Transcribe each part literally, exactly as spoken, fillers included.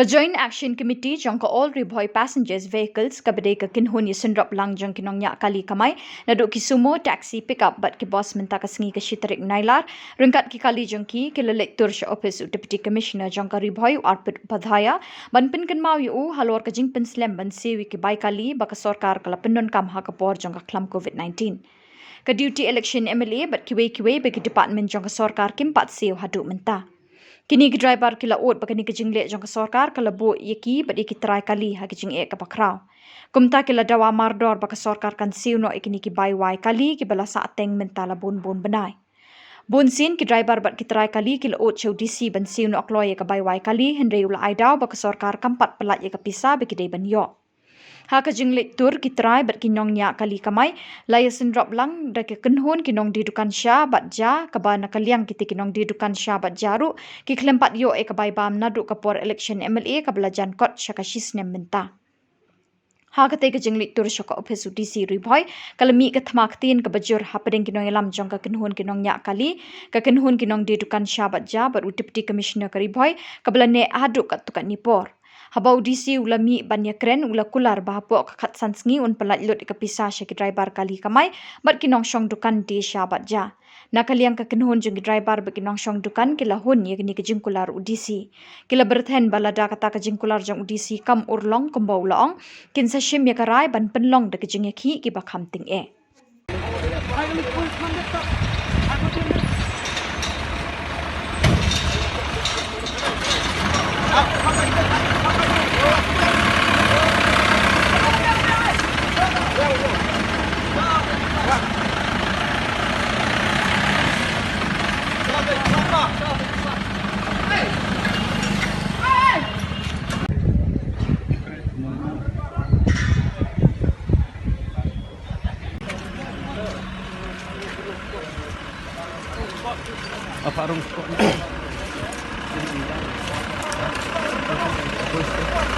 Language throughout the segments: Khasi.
Ka Joint Action Committee jong ka All Ri Bhoi Passengers Vehicles, kaba dei ka kynhun ïasynrop lang jong ki nongñiah kali kamai, naduh ki sumo, taxi, pickup bad ki bus, mynta ka sngi ka shi tarik Nailar, ryngkat ki kali jong ki, ki la leit tur sha ophis u Deputy Commissioner jong ka Ri Bhoi, u Arpit Upadhyaya, ban pynkynmaw ïa u halor ka jingpynslem ban siew ïa ki bai kali ba ka sorkar ka la pyndonkam ha ka por jong ka khlam COVID nineteen. Ka Deputy Election M L A bad kiwei kiwei ba ki department jong ka sorkar kim pat siew haduh mynta. Kine ki driver ki la ud ba kane ka jingleh jong ka sorkar ka la buh ïa ki bad ïa ki trai kali ha ki jingeh kaba khraw. Kumta ki la dawa mardor ba ka sorkar kan siew noh ïa kine ki bai wai kali kiba la sah teng mynta la bun bun bnai. Bun sien ki driver bad ki trai kali ki la ud sha u D C ban siew noh kloi ïa ka bai wai kali, hynrei u la ai daw ba ka sorkar kam pat pyllait ïa ka pisa ba ki dei ban ïoh. Ha ka jingleit tur, ki trai bad ki nongñiah kali kamai la ïasynrop lang da ka kynhun ki nongdie dukan sha bad ja, kaba na ka liang kita ki nongdie dukan sha bad ja ruh ki khlem pat ïoh ïa ka bai bam naduh ka por election M L A kaba la jan kot sha ka shi snem mynta. Ha katei ka jingleit tur sha ka ophis u D C Ri Bhoi, ka la mih ka thma ktien kaba jur hapdeng ki nongïalam jong ka kynhun ki nongñiah kali, ka kynhun ki nongdie dukan sha bad ja bad u Deputy Commissioner ka Ri Bhoi, kaba la neh haduh katto katne por. Haba u D C u la mih ban ïakren, u la kular ba hapoh ka khatsan sngi un pyllait lut ïa ka pisa sha ki driver kali kamai bad ki nongshong dukan die sha bad ja. Na ka liang ka kynhun jong ki driver bad ki nongshong dukan ki la hun ïa kane ka jingkular u D C. Ki la byrthen ba lada kata ka jingkular jong u D C kam urlong kumba u la ong, kin sa shim ïa ka rai ban pynlong da ka jingïakhih kiba kham tyngeh.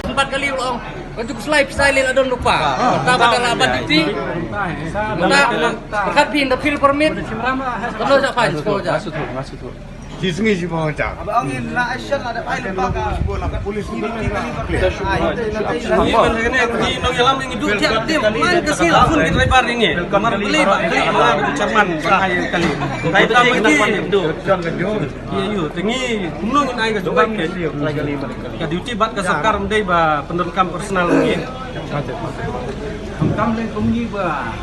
Empat kali ulang. Kan cukup slide, slide la don lupa. Ta ba la ban titi. Ta, berkat pin da field permit. Kan lo jak fine, sekolah jak. Masuk tu, masuk tu. Di sini si mau jak. Abang angin na action ada file pa ka. Police ni ni kali. Ni ban ni ni nong yalam ni duk tiap tim. Man ka sil phone kita lebar ni. Kamar beli ba beli ba chairman ba ai kali. Dai ta ni. Ïa, ïa, te ngi kumno ngin ai ka jubab ke. Ka duty bad ka sorkar ym dei ba pyndonkam personal ngi. Kam leh kum ngi ba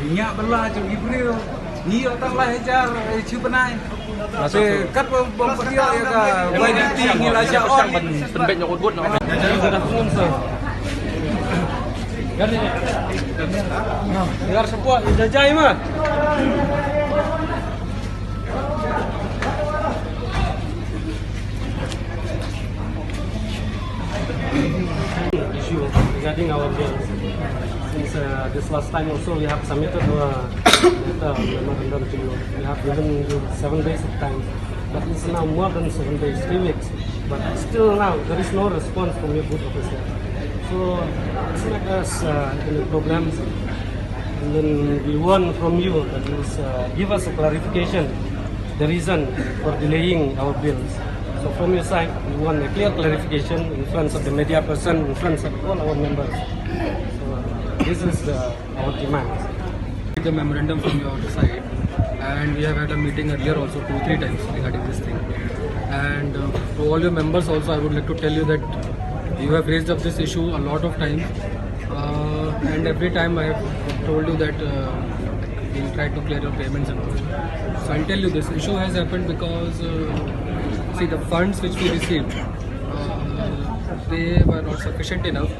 ngi ba la jong ki briew. Ngi ïoh tang lai hajar, eh, chi bnai. Te kat ba bym pynïoh ïa ka bai duty ngi la shah on. Pynbeit noh ut but noh. Ïar support, ïa jai ma. Issue regarding our bill. Since, uh, this last time also we have submitted our letter, memorandum to you. We have given you seven days of time. But it's now more than seven days, three weeks. But still now, there is no response from your booth officer. So, it's like us, uh, in a problem. And then we want from you that you, uh, give us a clarification, the reason for delaying our bills. So from your side, we want a clear clarification in front of the media person, in front of all our members. So this is the, our demand. The memorandum from your side, and we have had a meeting earlier also two, three times regarding this thing. And, uh, to all your members also, I would like to tell you that you have raised up this issue a lot of times, uh, and every time I have told you that, uh, we'll try to clear your payments and all. So I'll tell you, this issue has happened because, uh, see, the funds which we received, uh, they were not sufficient enough,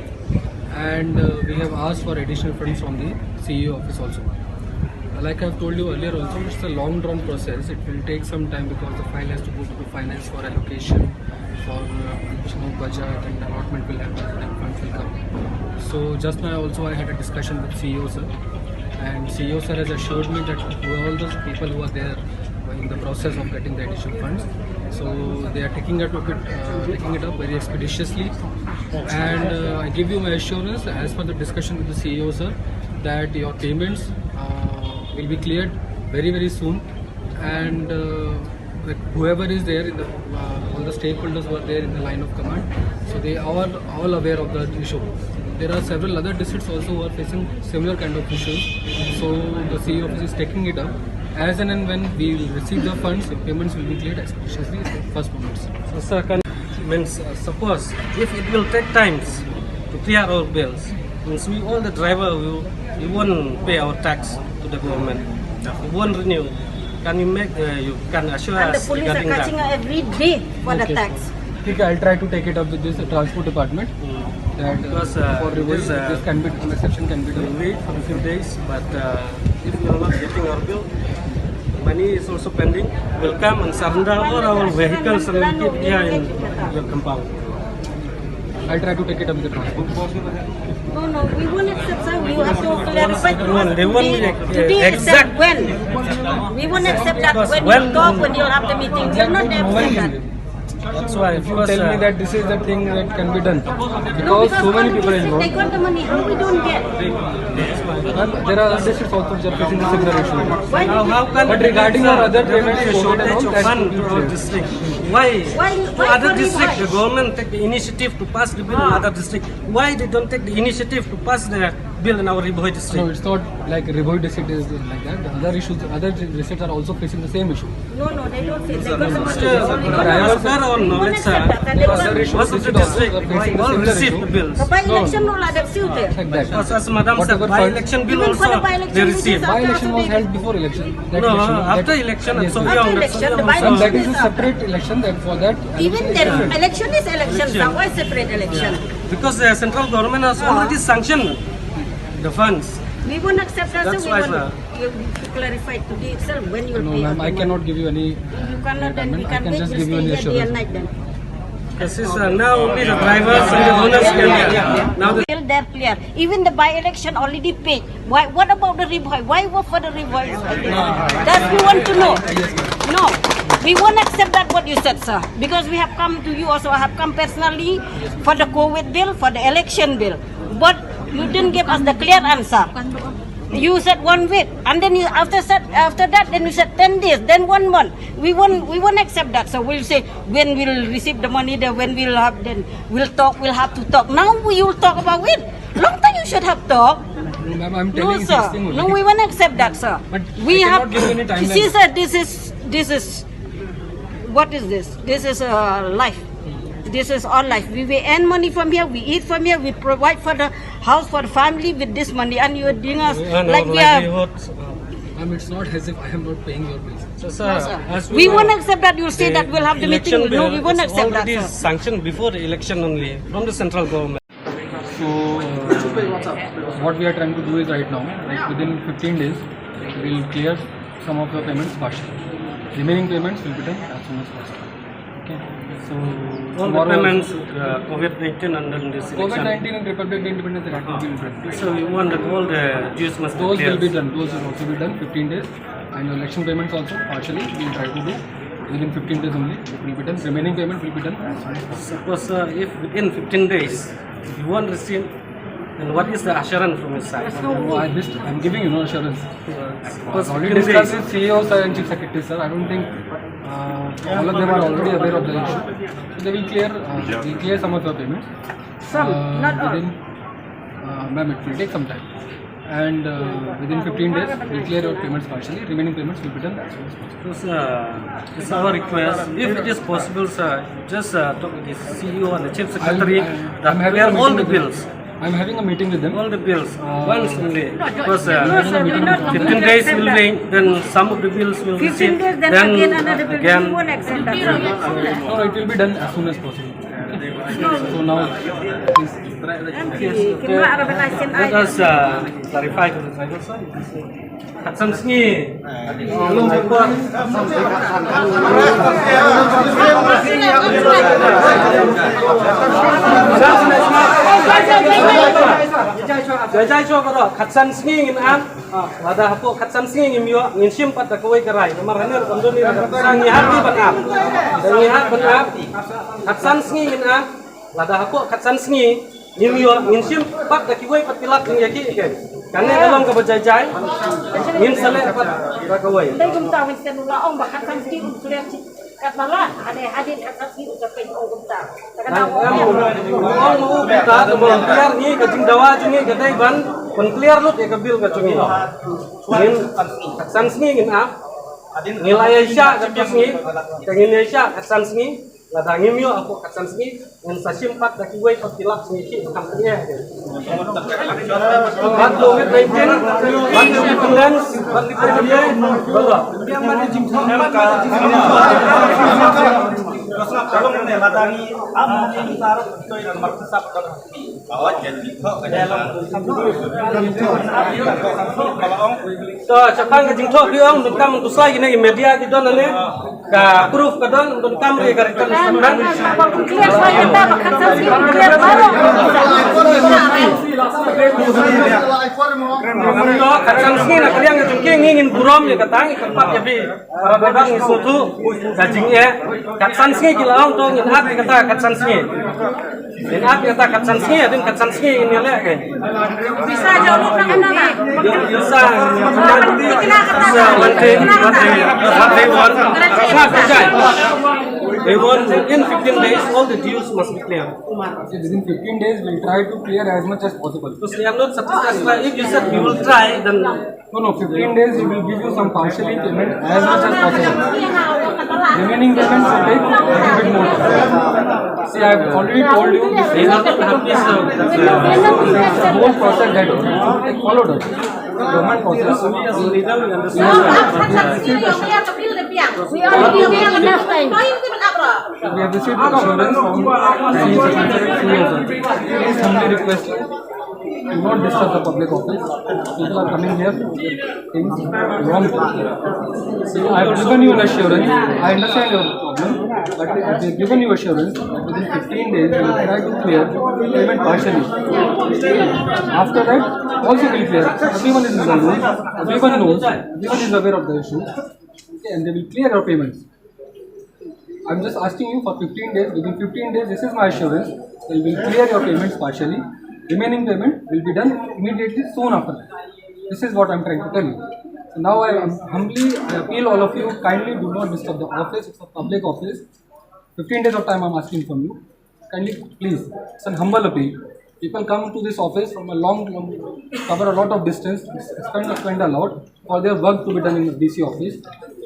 and, uh, we have asked for additional funds from the C E O office also. Like I've told you earlier also, it's a long drawn process. It will take some time because the file has to go to the finance for allocation, for, uh, you know, budget and allotment will happen, then funds will come. So just now also I had a discussion with C E O sir, and C E O sir has assured me that all those people who are there in the process of getting the additional funds, so they are taking it up, uh, taking it up very expeditiously. And, uh, I give you my assurance, as per the discussion with the C E O sir, that your payments, uh, will be cleared very, very soon. And, uh, Like, whoever is there in the, uh, all the stakeholders who are there in the line of command, so they are all aware of the issue. There are several other districts also who are facing similar kind of issues. So the C E O office is taking it up. As and, and when we will receive the funds, the payments will be cleared expeditiously, first payments. So, sir, can, means, uh, suppose if it will take times to clear our bills, means we, all the driver, we, we won't pay our tax to the government. We won't renew. Can you make, uh, you can assure us? And the police are catching us every day for the tax. Okay, I'll try to take it up with this, uh, transport department. That, uh, because, uh, for revolt, this, uh, this can be, an exception can be done. Only for a few days, but, uh, if we are not getting our bill, money is also pending. We'll come and surrender all our vehicles and we'll keep here in your compound. I'll try to take it up with the transport. No, no, we won't accept, sir. You have to clarify to us. No, they won't today, accept when. We won't accept that when you talk, when you have the meeting. We will not accept that. That's why, if you tell me that this is the thing that can be done, because so many people are involved. They got the money, how we don't get? But there are other districts also which are facing the similar issue. But regarding our other payments, COVID and all, that should be clear. Why? Why, why other district, the government take the initiative to pass the bill in other district? Why they don't take the initiative to pass the bill in our Ri Bhoi district? No, it's not like Ri Bhoi district is like that. The other issues, other districts are also facing the same issue. No, no, they don't say. They got the money. As per our knowledge, sir, most of the district, all received the bills. By-election, all other still there. Like that. As Madam said, by-election bill also they received. By-election was held before election. No, after election, it's so young. And that is a separate election, that for that. Even then, election is election, sir. Why separate election? Because the central government has already sanctioned the funds. We won't accept that, sir. That's why, sir. You clarify today itself when you will pay. No, ma'am, I cannot give you any. You cannot, then we can wait. I can just give you an assurance. This is, uh, now only the drivers and the owners can. Now the bill, they're clear. Even the by-election already paid. Why? What about the Ri Bhoi? Why work for the Ri Bhoi? That we want to know. No, we won't accept that what you said, sir. Because we have come to you also. I have come personally for the COVID bill, for the election bill. But you didn't give us the clear answer. You said one week, and then you, after said, after that, then you said ten days, then one month. We won't, we won't accept that. So we'll say when we'll receive the money, then when we'll have, then we'll talk. We'll have to talk. Now we will talk about it. Long time you should have talked. No, ma'am, I'm telling you this thing only. No, we won't accept that, sir. But we have. I cannot give you any timeline. See, sir, this is, this is, what is this? This is, uh, life. This is our life. We, we earn money from here, we eat from here, we provide for the house, for the family with this money, and you are doing us like we are. Ma'am, it's not as if I am not paying your bills. So, sir, we won't accept that. You'll say that we'll have the meeting. No, we won't accept that, sir. Sanctioned before the election only from the central government. So, uh, what we are trying to do is right now, like, within fifteen days, we'll clear some of the payments partially. Remaining payments will be done as soon as possible. Okay. So, all the payments, uh, COVID nineteen and then this election. COVID nineteen and Republic Day Independence Act will be implemented. So, we want that all the dues must be cleared. Those will be done. Those will also be done, fifteen days. And election payments also, partially, we'll try to do within fifteen days only. It will be done. Remaining payment will be done as soon as possible. Suppose, uh, if within fifteen days, if you won't receive, then what is the assurance from your side? No, I just, I'm giving you no assurance. I've already discussed with C E O, sir, and Chief Secretary, sir. I don't think, uh, all of them are already aware of the issue. So they will clear, uh, will clear some of the payments. Some, not all. Within, uh, ma'am, it will take some time. And, uh, within fifteen days, we'll clear your payments partially. Remaining payments will be done as soon as possible. So, sir, it's our request. If it is possible, sir, just, uh, talk with the C E O and the Chief Secretary that clear all the bills. I'm having a meeting with them. All the bills. Uh, once only. Because, uh, fifteen days will be, then some of the bills will receive. Fifteen days, then again another bill. We won't accept that. No, no, it will be done as soon as possible. So now, please. Let us, uh, clarify to the driver, sir. Khatsan sngi. Jai Shri Krishna. Khatsan sngi ngin ap. Lada hapoh khatsan sngi ngim ïoh, ngin shim pat da kawei ka rai. Namar hangne ruh kam don, ngi hap ban ap. Ngi hap ban ap. Khatsan sngi ngin ap. Lada hapoh khatsan sngi ngim ïoh, ngin shim pat da kiwei pat ki lad jingïakhih. Kane ka long kaba jai jai. Ngin sa leh pat da kawei. Dei kumta Winston u la ong ba khatsan sngi un clear. Katba la, ane hadien khatsan sngi u sa pynong kumta. Ong kumta, ka volunteer ngi, ka jingdawa jong ngi ka dei ban pynclear lut ïa ka bill ka jong ngi. Ngin khatsan sngi ngin ap. Ngi la ïaishah katto sngi, te ngin ïaishah khatsan sngi. Lada ngim ïoh hapoh khatsan sngi, ngin sa shim pat da kiwei pat ki lak sngi ki kham pynïaid. Bad covid nineteen, bad independence, bad independence, bad To, shaphang ka jingthoh phi ong, donkam ban khuslai kine ki media ki don ne. Ka proof ka don, donkam re ka written statement. Clear sa kata, ba khatsan sngi clear baroh. To, khatsan sngi na ka liang ka jong ki ngi ngin burom ïa kata, ngi kyrpad ïa phi. Para dang ngi sngewthuh ka jingeh. Khatsan sngi ki la ong to ngin ap ïa kata khatsan sngi. Ngin ap ïa kata khatsan sngi, hadien khatsan sngi ngin ïaleh ke. Pisa jauh lu ka kena lah. Pisa, pisa, one day, one day, one day, one. They want, they want within fifteen days all the dues must be clear. Within fifteen days, we'll try to clear as much as possible. Because they are not satisfied. If you said we will try, then No, no, fifteen days, we will give you some partially payment as much as possible. Remaining payments will take a little bit more time. See, I have already told you, this is the whole process that followed us. Government process. We have received, we have received enough time. We have received the assurance from the C E O, sir. Please humbly request you, do not disturb the public office. People are coming here to get things wrong. So I have given you an assurance. I understand your problem, but I have given you assurance that within fifteen days we will try to clear payment partially. After that, also we will clear. Everyone is in the loop. Everyone knows. Everyone is aware of the issue. Okay, and they will clear your payments. I'm just asking you for fifteen days. Within fifteen days, this is my assurance. They will clear your payments partially. Remaining payment will be done immediately soon after that. This is what I'm trying to tell you. So now I am humbly, I appeal all of you, kindly do not disturb the office. It's a public office. Fifteen days of time I'm asking from you. Kindly, please, it's an humble appeal. People come to this office from a long, long, cover a lot of distance, spend, spend a lot for their work to be done in the D C office.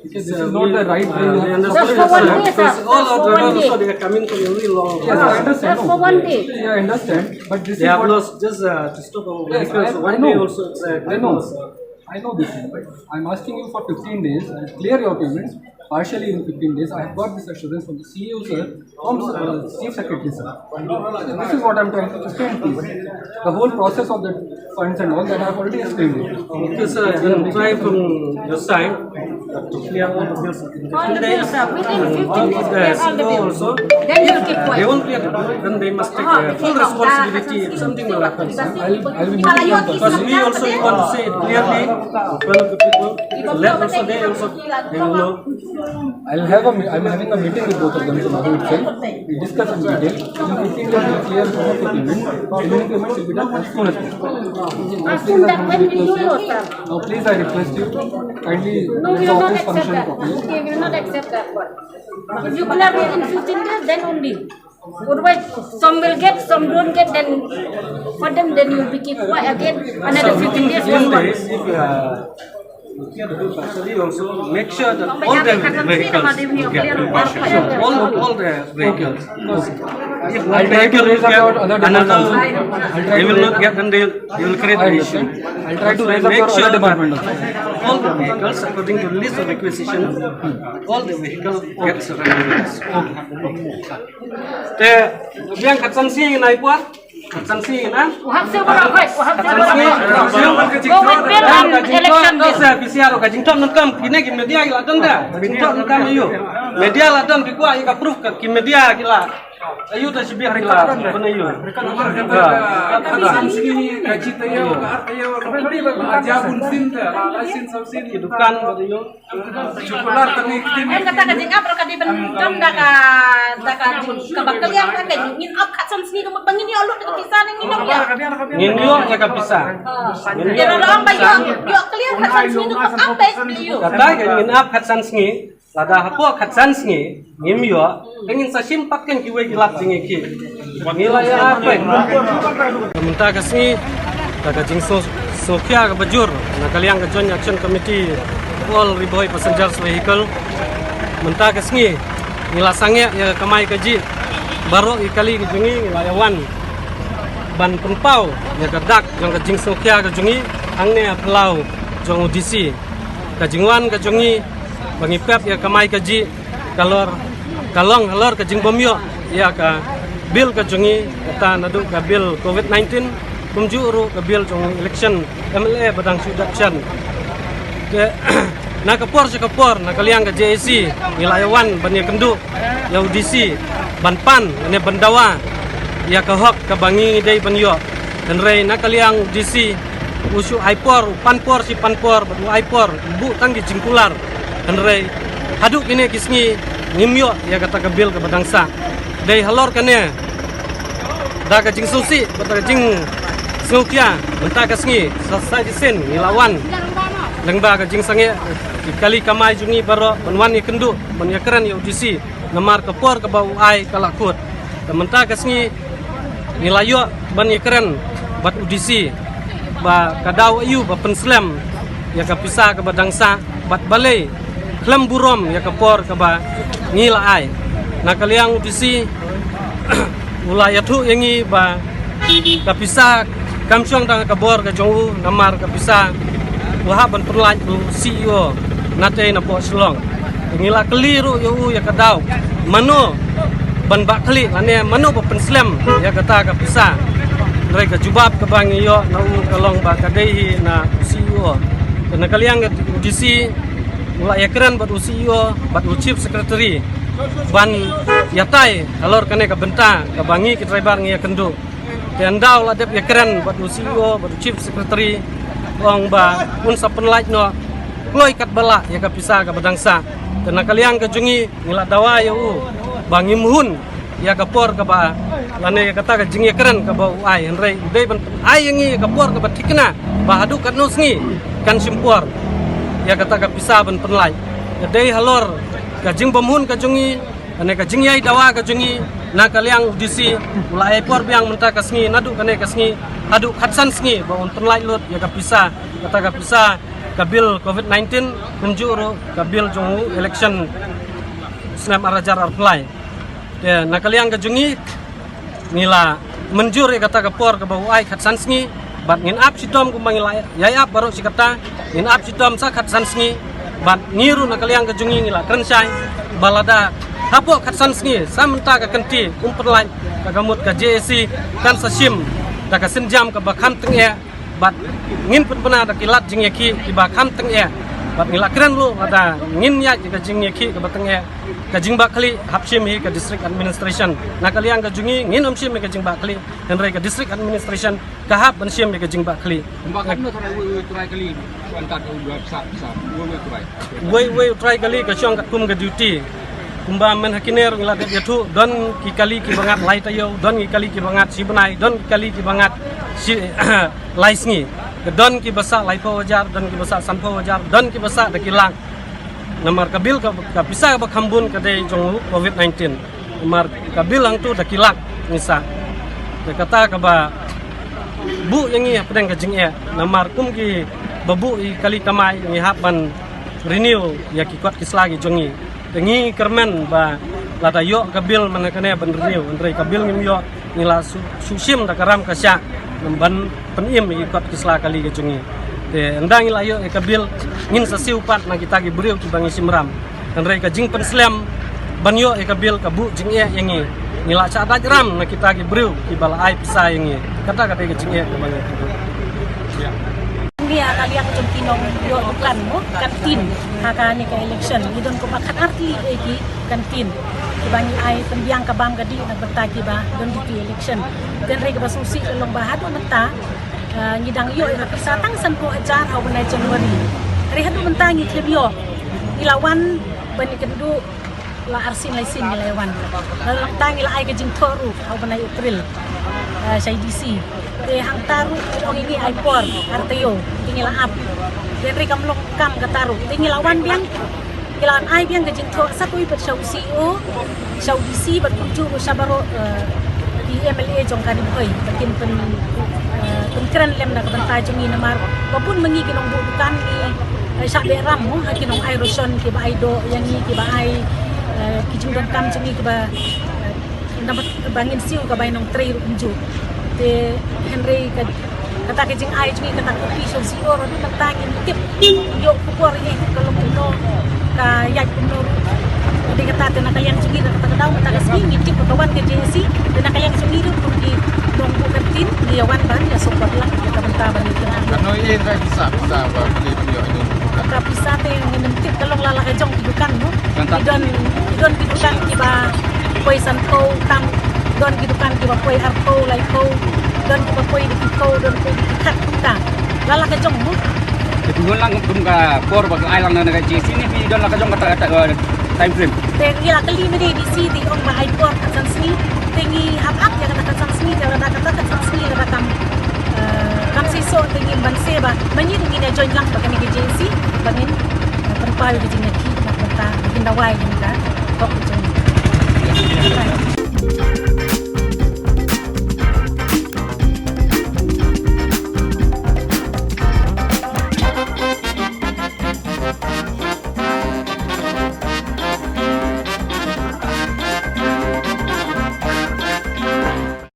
This is not the right way. We understand. Just for one day, sir. Because all our drivers also, they are coming from a very long. Yes, I understand. Just for one day. Yeah, I understand. But this is what. They have lost just, uh, to stop our vehicles. One day also, it's, uh, I know. I know this thing, but I'm asking you for fifteen days and clear your payments partially in fifteen days. I have got this assurance from the C E O, sir, from, uh, Chief Secretary, sir. This is what I'm trying to explain to you. The whole process of the funds and all that I have already explained it. Okay, sir, I will try from your side to clear all the bills. All the bills, sir. Within fifteen days, clear all the bills. Then you'll keep quiet. They won't clear the bill, then they must take, uh, full responsibility if something will happen, sir. I'll, I'll be meeting them. Because we also want to say it clearly to fellow people. Let also they also, they will know. I'll have a, I'm having a meeting with both of them tomorrow itself. We discuss in detail. In fifteen days, we'll clear some of the payment. Remaining payment will be done as soon as possible. As soon as when we do your term. Now, please, I request you, kindly let the office function properly. No, we will not accept that. Okay, we will not accept that one. If you clear within fifteen days, then only. Otherwise, some will get, some don't get, then for them, then you will be keep quiet again. Another fifteen days, one month. If, uh, Actually, also make sure that all the vehicles get partial. All, all the vehicles. Because if one vehicle will get, another, they will not get, then they, they will create an issue. I'll try to raise up your other department also. All the vehicles, according to list of requisition, all the vehicles get surrendered. Te, biang khatsan sngi nai puan. Khatsan sngi na. Wahap se baroh, wahap se baroh. Go with bill and election bill. Sa P C R ka jingthoh nangkam kine ki media ki la don da. Jingthoh nangkam ïa u. Media la don ki kwah ïa ka proof ka ki media ki la. Ayu ta shibih ki la. Kane ïa u. Khatsan sngi ka jingthoh ïa u ka ar ïa u. Aja bun sin ta. La sin sam sin. Ki dukan ïa u. Em kata ka jingap ruh ka dei ban don da ka, da ka jing, kaba kylliang ka, ka ngin ap khatsan sngi ka mut ba ngin ïoh lut ka pisa ne ngin ïoh ïa. Ngin ïoh ïa ka pisa. Ngin ïoh ïa ka pisa. Ïoh clear khatsan sngi ka mut ap ba ïoh. Kata ka ngin ap khatsan sngi. Lada hapoh khatsan sngi ngim ïoh, te ngin sa shim pat ken kiwei ki lad jingïakhih. Ngi la ïa peit. Mynta ka sngi, da ka jingsngewkhia kaba jur na ka liang ka Joint Action Committee All Ri Bhoi Passengers Vehicle. Mynta ka sngi ngi la sangeh ïa ka kamai kajih baroh ki kali ka jong ngi, ngi la ïa wan ban pynpaw ïa ka dak jong ka jingsngewkhia ka jong ngi hangne ha phyllaw jong u D C. Ka jingwan ka jong ngi ba ngi pep ïa ka kamai kajih, ka lor, ka long halor ka jingbym ïoh ïa ka bill ka jong ngi, kata naduh ka bill covid nineteen, kumjuh ruh ka bill jong election M L A ba dang shu dep shen. Te na ka por sha ka por, na ka liang ka J A C ngi la ïa wan ban ïakynduh ïa u D C ban pan ne ban dawa ïa ka hok kaba ngi dei ban ïoh. Hynrei na ka liang u D C u shu ai por, u pan por shi pan por, bad u ai por, u buh tang ki jingkular. Hynrei haduh kine ki sngi ngim ïoh ïa kata ka bill kaba dang sah. Dei halor kane, da ka jingsngewsih bad ka jingsngewkhia, mynta ka sngi sa, sa shisien ngi la wan lyngba ka jingsangeh ki kali kamai jong ngi baroh ban wan ïakynduh, ban ïakren ïa u D C, namar ka por kaba u ai ka la kut. Te mynta ka sngi ngi la ïoh ban ïakren bad u D C ba ka daw aïu ba pynslem ïa ka pisa kaba dang sah, bad balei khlem burom ïa ka por kaba ngi la ai. Na ka liang u D C u la ïathuh ïa ngi ba ka pisa kam shong tang ha ka bor ka jong u, namar ka pisa u hap ban pynlait u C E O natei napoh Shillong. Ngi la kylli ruh ïa u ïa ka daw mano ban bah khlieh lane mano ba pynslem ïa kata ka pisa. Hynrei ka jubab kaba ngi ïoh na u ka long ba ka dei hi na u C E O. Te na ka liang ka u D C u la ïakren bad u C E O bad u Chief Secretary ban ïatai halor kane ka bynta kaba ngi ki driver ngi ïakynduh. Te ynda u la dep ïakren bad u C E O bad u Chief Secretary, u ong ba un sa pynlait noh kloi katba lah ïa ka pisa kaba dang sah. Te na ka liang ka jong ngi, ngi la dawa ïa u ba ngim hun ïa ka por kaba, lane ïa kata ka jingïakren kaba u ai, hynrei u dei ban ai ïa ngi ïa ka por kaba thikna ba haduh katno sngi kan shim por ïa kata ka pisa ban pynlait. Ka dei halor ka jingbymhun ka jong ngi, kane ka jingïai dawa ka jong ngi na ka liang u D C u la ai por biang mynta ka sngi, naduh kane ka sngi haduh khatsan sngi ba un pynlait lut ïa ka pisa, kata ka pisa ka bill covid nineteen, kumjuh ruh ka bill jong u election snem ar hajar arphew lai. Te na ka liang ka jong ngi, ngi la mynjur ïa kata ka por kaba u ai khatsan sngi, bad ngin ap shitom kumba ngi la ïai ap baroh shi katta, ngin ap shitom sa khatsan sngi. Bad ngi ruh na ka liang ka jong ngi ngi la kren shai ba lada hapoh khatsan sngi sa mynta ka kynti um pynlait, ka ka mut ka J A C kan sa shim da ka sienjam kaba kham tyngeh. Bad ngin pynbna da ki lad jingïakhih kiba kham tyngeh. Bad ngi la kren ruh lada ngin ïaid ka jingïakhih kaba tyngeh, ka jingbah khlieh hap shim hi ka district administration. Na ka liang ka jong ngi ngin ym shim hi ka jingbah khlieh, hynrei ka district administration ka hap ban shim hi ka jingbah khlieh. Kumba katno trai, wei wei trai kali, antad u dua pisa pisa, wei wei trai. Wei wei u trai kali ka shong katkum ka duty. Kumba mynta ha kine ruh ngi la dep ïathuh, don ki kali kiba ngat lai taïew, don ki kali kiba ngat shi bnai, don ki kali kiba ngat shi lai sngi. Ka don kiba sah laiphew hajar, don kiba sah sanphew hajar, don kiba sah da ki lak. Namar ka bill ka, ka pisa kaba kham bun ka dei jong u covid nineteen. Namar ka bill hangtu da ki lak ngi sah. Te kata kaba buh ïa ngi hapdeng ka jingeh. Namar kum kiba buh ïa ki kali kamai ngi hap ban renew ïa ki kot ki sla ki jong ngi. Te ngi kyrmen ba lada ïoh ka bill mynta kane ban renew, hynrei ka bill ngim ïoh, ngi la shu, shu shim da ka ram ka shah ban pynim ïa ki kot ki sla kali ka jong ngi. Te ynda ngi la ïoh ïa ka bill, ngin sa siew pat na kita ki briew kiba ngi shim ram. Hynrei ka jingpynslem ban ïoh ïa ka bill ka buh jingeh ïa ngi. Ngi la shah dait ram na kita ki briew kiba la ai pisa ïa ngi. Kata ka dei ka jingeh kaba ngi. Ngi ïa ka liang jong ki nongïoh dukan mo, kantin, ha kane ka election ngi don kumba khatar tylli ki kantin kiba ngi ai pynbiang ka bam ka dih na bynta kiba don ki election. Hynrei kaba sngewsih ka long ba haduh mynta, ah, ngi dang ïoh ïa ka pisa tang sanphew hajar ha u bnai January. Hynrei haduh mynta ngi khlem ïoh. Ngi la wan ban ïakynduh la arsien laisien ngi la wan. La long tang ngi la ai ka jingthoh ruh ha u bnai April, ah, sha i D C. Te hangta ruh ong ïa ngi ai por ar taïew, te ngi la ap. Te hynrei kam long kam kata ruh, te ngi la wan biang. Ki la ai biang ka jingthoh sa kawei pat sha u C E O, sha u D C bad kumjuh sha baroh, eh, ki M L A jong ka Ri Bhoi ba kin pyn, eh, pynkren lem na ka bynta jong ngi namar ba bun ma ngi ki nongbuh dukan ngi, eh, shah beh ram mo ha ki nong ai ration kiba ai doh ïa ngi kiba ai, eh, ki jingdonkam jong ngi kiba, eh, namar ba ngin siew ka bai nongtrei ruh kumjuh. Te hynrei ka, kata ka jingai jong ngi kata ka phi sha u C E O ruh nangta ngin tip ïoh ka por ïa ka long kumno ka ïaid kumno ruh. Te kata te na ka liang jong ngi na kata ka daw kata ka sngi ngi tip ba ka wan ka J A C te na ka liang jong ngi ruh kum ki nongbuh kantin ngi ïa wan ban ïa support lang kata ka bynta ban ïa. Ano ïa ka pisa pisa ba kali ban ïoh ïa ka pisa te ngin tip ka long la la ka jong ki dukan mo. Ki don, ki don ki dukan kiba poi san phew tam, don ki dukan kiba poi ar phew lai phew, don kiba poi da ki phew, don poi da ki khat kumta. La la ka jong mo. Te phi don lang kum ka por ba ka ai lang na ka J C ne phi don la ka jong kata kata, eh, time frame. Te ngi la kylli ma D C te ong ba ai por khatsan sngi. Te ngi hap ap ïa kata khatsan sngi, te lada kata khatsan sngi lada kam, eh, kam seisoh te ngim banse ba ma ngi te ngin ïa join lang bad kane ka J C ba ngin, eh, pynpaw ïa ka jingïakhih na ka bynta ba kin da wai ïa ka hok ka jong ngi.